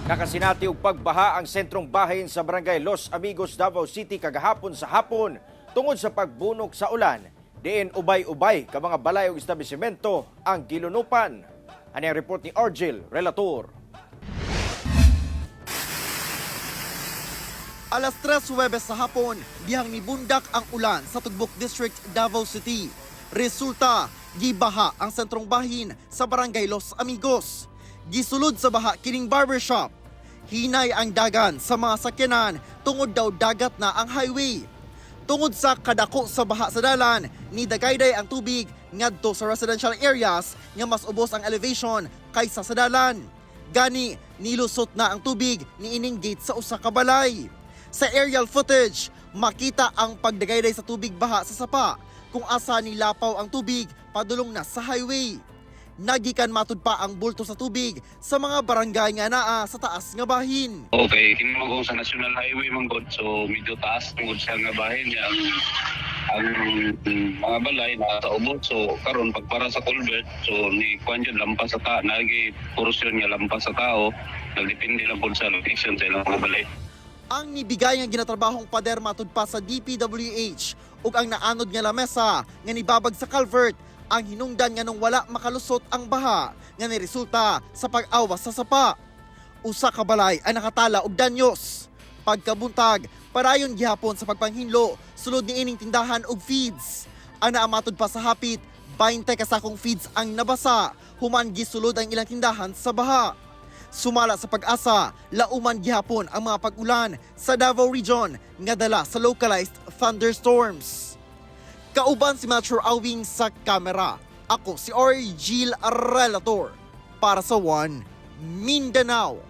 Nakasinati og pagbaha ang sentrong bahin sa Barangay Los Amigos, Davao City kagahapon sa hapon tungod sa pagbunok sa ulan. Diin ubay-ubay ka mga balay ug establishmento ang gilunupan. Ani ang report ni Argel Relator. Alas 3 Huwebes sa hapon, dihang nibundak ang ulan sa Tugbok District, Davao City. Resulta, gibaha ang sentrong bahin sa Barangay Los Amigos. Gisulod sa baha kining barbershop. Hinay ang dagan sa mga sakyanan tungod daw dagat na ang highway. Tungod sa kadako sa baha sa dalan, ni dagayday ang tubig ngadto sa residential areas nga mas ubos ang elevation kaysa sa dalan. Gani, nilusot na ang tubig niining gate sa usa ka balay. Sa aerial footage, makita ang pagdagayday sa tubig baha sa sapa kung asa nilapaw ang tubig padulong na sa highway. Nagikan matud pa ang bulto sa tubig sa mga barangay nga naa sa taas nga bahin. Okay, kini man sa National Highway man gud, so medyo taas tungod sa nga bahin niya. Ang mga balay na sa ubos, so karon pagpara sa culvert, so ni kuan jud lampas sa ta, nagi porosyon nga lampas sa tao, nagdepende lang pud sa location sa ilang mga balay. Ang nibigay nga ginatrabahong pader matud pa sa DPWH ug ang naanod nga lamesa nga nibabag sa culvert ang hinungdan nga nung wala makalusot ang baha nga niresulta sa pag-awas sa sapa. Usa ka balay ang nakatala og danyos. Pagkabuntag, padayon gihapon sa pagpanghinlo sulod niining tindahan og feeds. Ang naamatod pa sa hapit, 20 ka sakong feeds ang nabasa human gisulod ang ilang tindahan sa baha. Sumala sa PAGASA, lauman gihapon ang mga pag-ulan sa Davao Region nga dala sa localized thunderstorms. Kauban si Mature Awing sa kamera. Ako si Orgil Relator para sa One Mindanao.